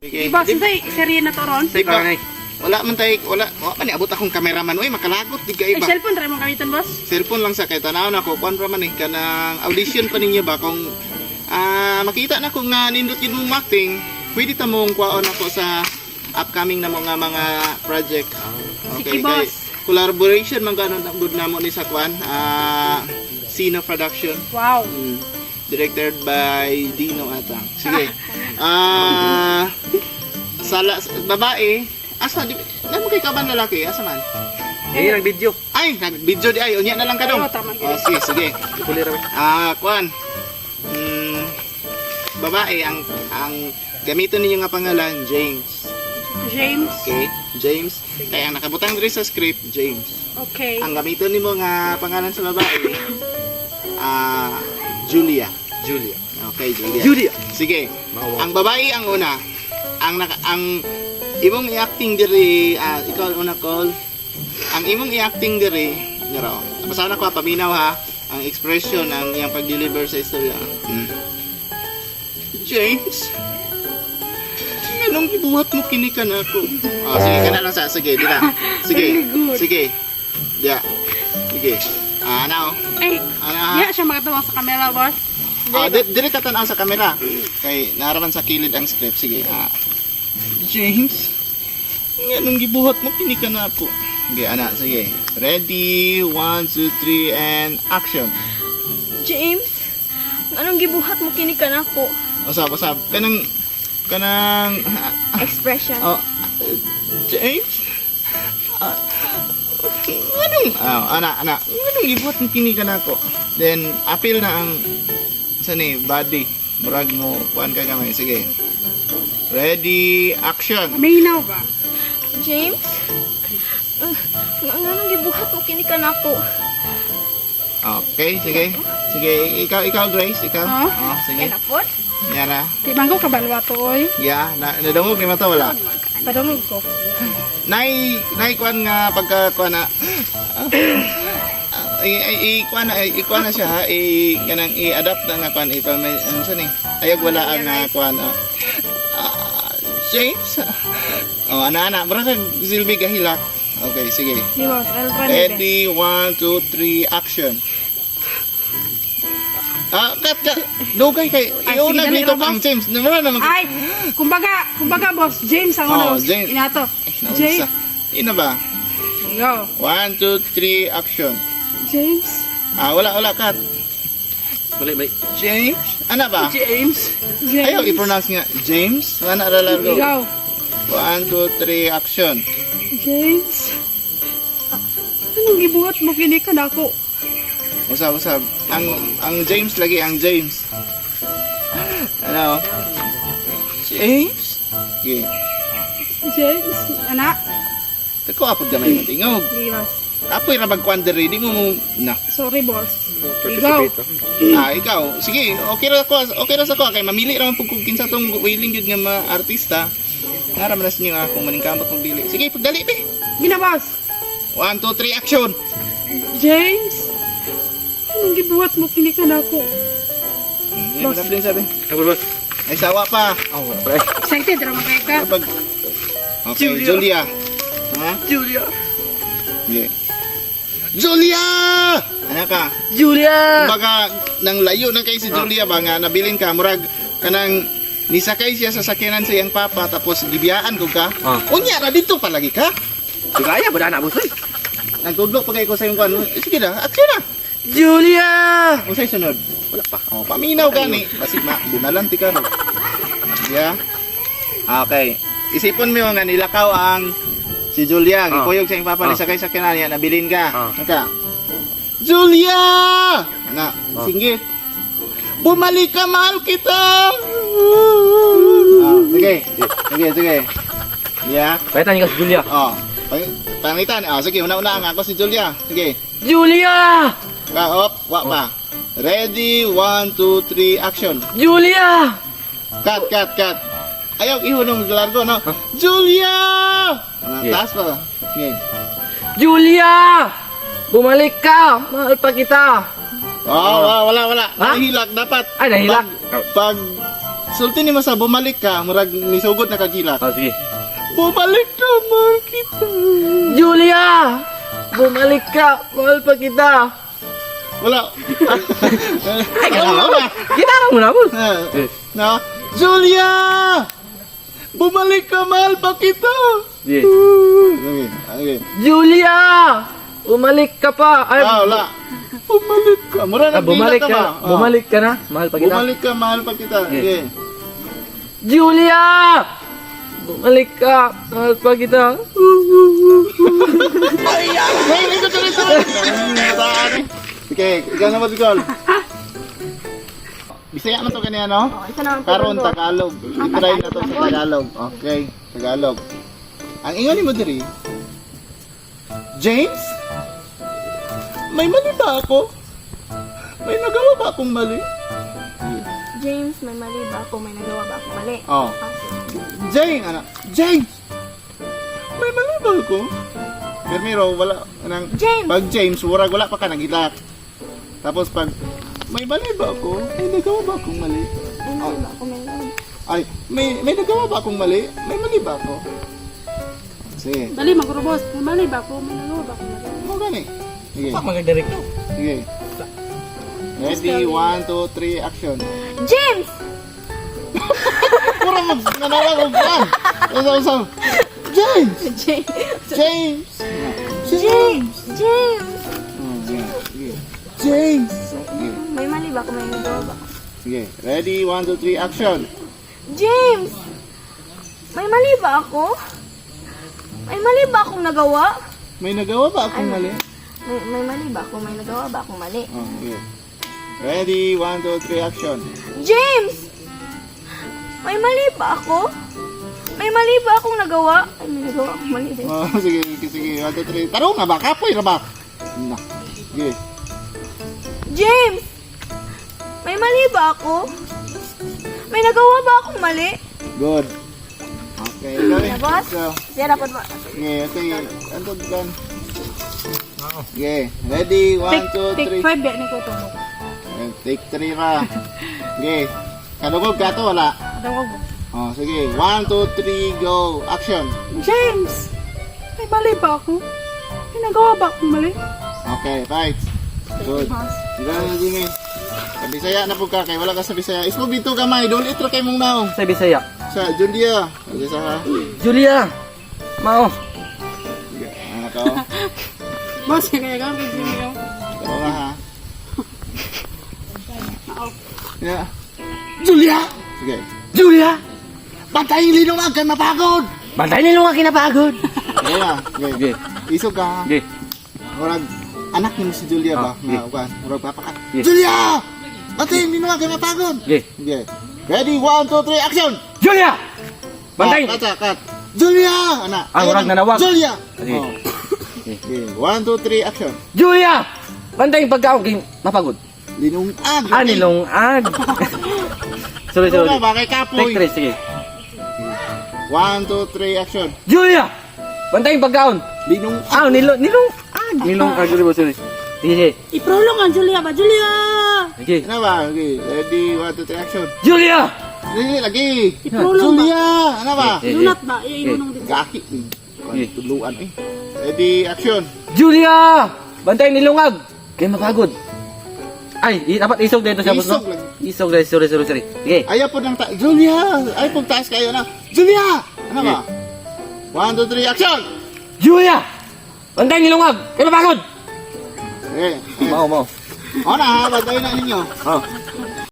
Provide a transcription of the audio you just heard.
Sige. Di ba, unsay serye na to ron? Di ba? Wala man tay, wala, wala man niabot akong cameraman oy, makalagot di kay Ay, ba. cellphone ra mo gamiton, boss. Cellphone lang sa kay tanaw na ko kuan ra man eh kanang audition pa ninyo ba kung makita na kung nga nindot yun mong acting, pwede ta mong kuwaon ako sa upcoming na mga mga project. Sige, kay boss. Collaboration man ganon ang good namo ni sa kuan, Sino Production. Wow. Directed by Dino Atang. Sige. Sala babae, asa di namo kay kaban lalaki, asa man? Eh, nag-video. Ay, nag-video di ay, unya na lang ka dong. Ay, oh, tama. Oh, sige, sige. Ipuli ra. Kuan. Babae ang gamiton ninyo nga pangalan James. James. Okay? James. Kaya ang nakabutang diri sa script James. Okay. Ang gamiton nimo nga pangalan sa babae Julia. Julia. Okay, Julia. Julia. Sige. Maawa. Ang babae ang una. Ang naka, ang imong i-acting diri, ikaw ang una call. Ang imong i-acting diri, niro. Basta na ko ha, paminaw ha. Ang expression ang iyang pag-deliver sa istorya. James, nganong gibuhat mo kini ka na ako? Oh, sige, kana lang sa. Sige, di na. Sige. Very good. Sige. Diya. Sige. Ano? Ay, Ano? diya siya makatuwang sa camera, boss. Dire ka tan-aw sa camera. Kay naraman sa kilid ang script. Sige. James, nga nung gibuhat mo kini ka na ako. Sige, ana, sige. Ready, 1, 2, 3, and action. James, anong gibuhat mo kini kanako? Usab, usab. Kanang, kanang, Expression. oh, James? Anong, ana, ana, anong gibuhat mo kini ka na ako? Then, appeal na ang, sa ni, body. Murag mo, kuan ka gamay. Sige. Ready, action. Minaw ba? James, nga anong gibuhat mo kini kanako? Okay, sige. Sige, ikaw, ikaw, Grace, ikaw. Oh? Oh, sige. Yan na po. Yara. Di bangko kabalwa to, oy. Ya, na, nadungog ni mata wala. Padungog ko. Nay, nay kuan nga pagka kuan na i i i kuan na i kuan na siya ha i kanang i-adapt na nga kuan i pa may ano siya ni ayag wala ang nga kuan. James, oh, ana ana mura kag silbi gahilak. Okay, sige. Di, boss, I'll try my best. Ready, 1, 2, 3, action. Cut, cut. Dugay kay Ay, iuna sige, dali dito ra, ang James. Namara naman. Ay, kumbaga, kumbaga, boss, James ang una, Oh, boss. James. Inato. Naunsa. James. Ina ba? Go. 1, 2, 3, action. James. Wala, wala, cut. Balik, balik. James? Ana ba? James. James. Ayaw, i-pronounce nga. James? Ana, largo. Go. 1, 2, 3, action. James. Anong gibuhat mo kini kanako? Usab, usab. Ang James lagi, ang James. Ano? James? Okay. James, ana. Tako, apod gamay mo tingog. Di, boss. Apoy ra magkuan diri, di mo mo na. Sorry, boss. Ikaw. Participate. Ikaw. Sige, okay ra ko, okay ra sa ko kay mamili ra man pud kung kinsa tong willing gyud nga mga artista. Nga ra man na ninyo akong maningkamot mong dili. Sige, pagdali be. Gina, boss. 1, 2, 3, action. James. Anong gibuhat mo kini kanako? Hindi mo din sabi. Ako, boss. Ay sawa pa. Oh, wala pala. Excited ra man kay ka. Kapag Okay, Julia. Julia. Ha? Julia. Sige. Julia! Ano ka? Julia! Kumbaga, nang layo na kay si Julia ba nga nabilin ka murag kanang nisakay siya sa sakyanan sa iyang papa tapos gibiyaan ko ka. Unya ra dito palagi ka. Kaya ba na, boss? Oy. Nagtudlo pa kay ko sa iyong kuan. Sige na, action na. Julia! Unsay sunod? Wala pa. Oh, paminaw gani. Basig ma bunalan ti karon. Yeah. Okay. Isipon mo nga nilakaw ang si Julia, gikuyog sa iyong papa nisakay sa sakyanan niya nabilin ka. Naka. Julia! Ana, singgit. Bumalik ka, mahal kita. Sige. Sige, sige. Yeah. Pakita niyo si Julia. Oh. Pangitan. Sige, una-una ang ako si Julia. Sige. Julia! Ka op, wa pa. Ready, 1, 2, 3, action. Julia! Cut, cut, cut. Ayaw, ihunong largo, no? Julia! Taas pa. Okay. Julia! Bumalik ka! Mahal pa kita! Oh, wala, wala, wala. Ha? Nahilak dapat. Ay, nahilak. Pag, pag Sulti nimo sa "bumalik ka", murag nisugod na kagilak. Ah, sige. Bumalik ka, mahal kita. Julia! Bumalik ka! Mahal pa kita! Wala. Ay, Wala, wala. Gitara mo na, boss. Ah, no. Julia! Bumalik ka, mahal pa kita. Sige. Okay. Julia! Bumalik ka pa! Ay, Ah, wala. Bumalik ka. Mura na ah, bumalik ka ka. ba? Ah. Bumalik ka na. Mahal pa kita. Bumalik ka, mahal pa kita. Yeah. Okay. Julia! Bumalik ka. Mahal pa kita. Ay, ay, tuloy, tuloy. Okay, ikaw na Nicole. Bisaya man to kaniya, no? Oh, isa naman po. Karon boss. Tagalog. I-try na to sa Tagalog. Okay, Tagalog. Ang ingon nimo diri, "James, may mali ba ako? May nagawa ba akong mali?" James, may mali ba ako? May nagawa ba akong mali? Oh. Ah, sige. Jane, ano? "James, may mali ba ako?" Pero wala anang James! Pag "James", murag wala pa ka nagilak. Tapos pag "May mali ba ako? May nagawa ba akong mali?" May mali ba ako? May nagawa. Ay, may nagawa ba akong mali? May mali ba ako? Sige. Dali, maguro, boss. May mali ba ako? May nagawa ba akong mali? Mo gani. Sige. Pa magadirect. Sige. Ready, one, two, three, action. James! Pura mag nanawag og plan. Usa usa. James! James! James! James! James! Sige. Sige. James! Sige. May mali ba ako? May nagawa ba ako? Sige. Ready, one, two, three, action. James! May mali ba ako? May mali ba akong nagawa? May nagawa ba akong mali? May mali ba ako? May nagawa ba akong mali? Oh, sige. Ready, one, two, three, action. James! May mali ba ako? May mali ba akong nagawa? Ay, may nagawa akong mali din. Oh, sige, sige, sige. One, two, three. Tarong nga ba? Kapoy ra ba? Na. Sige. James! May mali ba ako? May nagawa ba akong mali? Good. Okay, ikaw eh. Boss? Ikaw. Siya dapat ba? Sige, sige. Antod kan. Sige. Ready, one, Take, two, take three. five, ni ko to. Eh, take three ra. Sige. Kadugog ka to, wala? Adawag mo. Oh, sige. One, two, three, go. Action. James! May mali ba ako? May nagawa ba akong mali? Okay, fight. Good. Boss. Ikaw na, Jimmy. Sa Bisaya na po ka, kay wala ka sa Bisaya. Ismo bito kamay, dulit ra kay mong naong. Sa Bisaya. Sa Julia. Okay, sa ha. Julia! Mao. Sige, anak ko. Boss, kaya ka, kay Jimmy. Oh. Tama nga ha. Yeah. Julia! Sige. Julia! Bantay yung linong kay mapagod! Bantay nilo nga kinapagod. Sige na. Sige. Sige. Isog ka ha. Sige. Murag, anak ni mo si Julia ba? Ah, sige. Nga, ukan. Murag papa ka. Sige. Julia! Bantay yung linong kay mapagod! Sige. Sige. Ready, one, two, three, action! Julia! Bantay! Cut, cut, cut. Julia! Anak. Ah, murag nanawag. Julia! Sige. Oh. Sige. One, two, three, action. Julia! Bantay yung pagkaon kay mapagod. Linungag. Ah, nilongag. Sorry, Ano sorry. ba? Bakit kapoy? Take three, sige. One, two, three, action. Julia! Bantay yung pagkaon. Linungag. Ah, nilongag. Nilongag, sorry, sorry. Sige, sige. I-prolong ang Julia ba? Julia! Sige. Ano ba? Okay. Ready, one, two, three, action. Julia! Dili, lagi. I-prolong ba? Julia! Ano ba? Eh, eh. Lunat ba? Iinunong dito. Gaki. Eh. Tuluan eh. Ready, action. Julia! Bantay nilungag. Kay mapagod. Ay, dapat isog dito siya, boss, no? Isog lang. Isog dito, sorry, sorry, sorry. Sige. Ayaw po ng Julia! Ay po taas kayo na. Julia! Ano ba? One, two, three, action! Julia! Bantay nilungag. Kay mapagod. Eh, eh. Mao, mao. O na ha, bantay na ninyo. Oh.